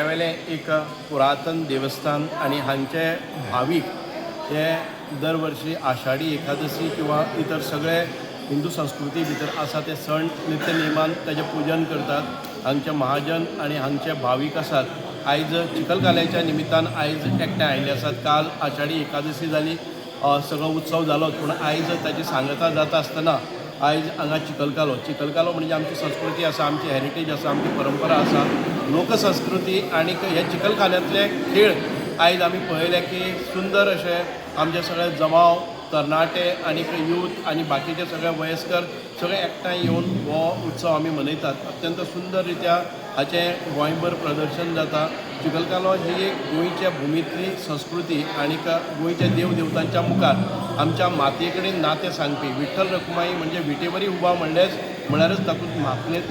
सांग्यावेलें एक पुरातन देवस्थान आनी हांगचे भावीक हे दर वर्सी आषाढी एकादशी किंवा इतर सगळे हिंदू संस्कृती भितर आसा ते सण नित्य नेमान ताजें पुजन करतात. हांगचे महाजन आनी हांगचे भावीक आसात. आयज चिखलकाल्याच्या निमित्तान आयज एकठांय आयिल्ले आसात. काल आषाढी एकादशी जाली, सगळो उत्सव जालो, पूण आयज ताची सांगता जाता आसतना आयज हांगा चिखलकालो. चिखलकालो म्हणजे आमची संस्कृती आसा, आमची हेरिटेज आसा, आमची परंपरा आसा, लोकसंस्कृती. आनीक हे चिखलकाल्यांतले खेळ आयज आमी पळयले की सुंदर अशे आमचे सगळे जमाव, तरणाटे आनीक यूथ आनी बाकीचे सगळे वयस्कर सगळे एकठांय येवन हो उत्सव आमी मनयतात. अत्यंत सुंदर रित्या हाचें गोंयभर प्रदर्शन जाता. चिखलकालो ही एक गोंयच्या भुमींतली संस्कृती आनीक गोंयच्या देव देवतांच्या मुखार आमच्या मातये कडेन नातें सांगपी. विठ्ठल रखुमाई म्हणजे विटेवरी उबा म्हणल्यारच तातूंत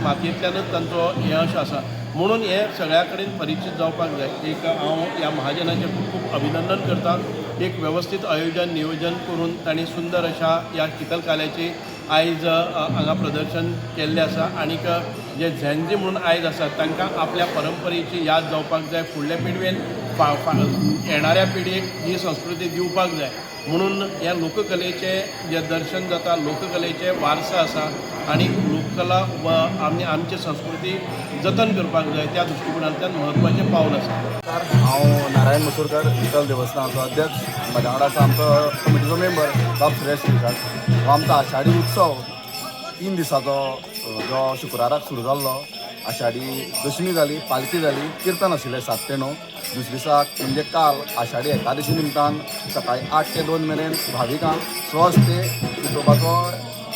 मातयेंतल्यानच तांचो हें अशें आसा, म्हणून हें सगळ्या कडेन परिचीत जावपाक जाय. एक हांव ह्या महाजनाचें खूब खूब अभिनंदन करता. एक वेवस्थीत आयोजन नियोजन करून तांणी सुंदर अशा ह्या चिखलकाल्याची आयज हांगा प्रदर्शन केल्लें आसा. आनीक जे झेनजी म्हणून आयज आसात तांकां आपल्या परंपरेची याद जावपाक जाय. फुडले पिळगेन, येणाऱ्या पिळगेक ही संस्कृती दिवपाक जाय, म्हणून ह्या लोककलेचें जें दर्शन जाता, लोककलेचें वारसा आसा आनी लोककला व आमी आमची संस्कृती जतन करपाक जाय, त्या दृश्टिकोणांतल्यान म्हत्वाचें पावल आसा. नमस्कार, हांव नारायण मसूरकर, विठ्ठल देवस्थानाचो अध्यक्ष. म्हज्या वांगडा आसा आमचो कमिटीचो मेंबर बाब सुरेश श्रीकांत. हो आमचो आषाढी उत्सव 3 दिसाचो, जो शुक्राराक सुरू जाल्लो. आषाढी दशमी जाली, पालखी जाली, किर्तन आशिल्लें 7 ते 9. दुसरे दिसाक म्हणजे काल आषाढी एकादशी निमतान सकाळी 8 ते 2 मेरेन भाविकांक स्वहस्ते विठोबाचो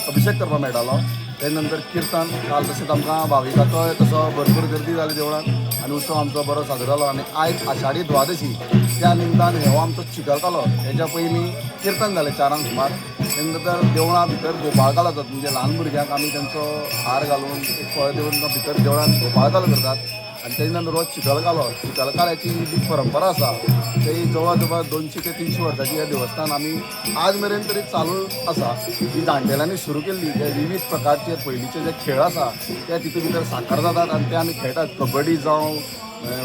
अभिशेक करपाक मेळटालो. ते नंतर किर्तन काल. तशेंच आमकां भाविकाचो तसो भरपूर गर्दी जाली देवळान आनी उत्सव आमचो बरो साजरो जालो. आनी आयज आषाढी द्वादशी, त्या निमतान हो आमचो चिखलकालो. हेच्या पयलीं किर्तन जालें 4 सुमार. ते नंतर देवळां भितर गोपाळकालो जाता, म्हणजे ल्हान भुरग्यांक आमी तेंचो हार घालून, एक फळ दिवन भितर देवळान गोपाळकालो करतात. आनी तेजे नंतर हो चिखलकालो. चिखलकाल्याची जी परंपरा आसा ती जवळ जवळ 200 ते 300 वर्साची. ह्या देवस्थान आमी आज मेरेन तरी चालू आसा. ही जाणटेल्यांनी सुरू केल्ली. जे विवीध प्रकारचे पयलींचे जे खेळ आसा ते तितून भितर साकार जातात आनी ते आमी खेळटात. कबड्डी जावं,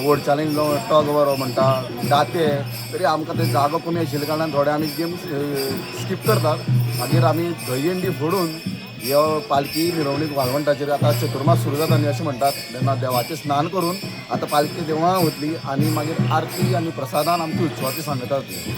वोडचालींग जावं, टग बरो म्हणटा, दाते. तरी आमकां ते जागो कमी आशिल्ल्या कारणान थोडे आमी गेम स्कीप करतात. मागीर आमी दहीहंडी फोडून ह्यो पालखी मिरवणूक वाळवंटाचेर आतां चतुर्मास सुरू जाता न्ही अशें म्हणटात, तेन्ना देवाचें स्नान करून आतां पालखी देवळां वतली आनी मागीर आरती आनी प्रसादान आमची उत्सवाची सांगता जातली.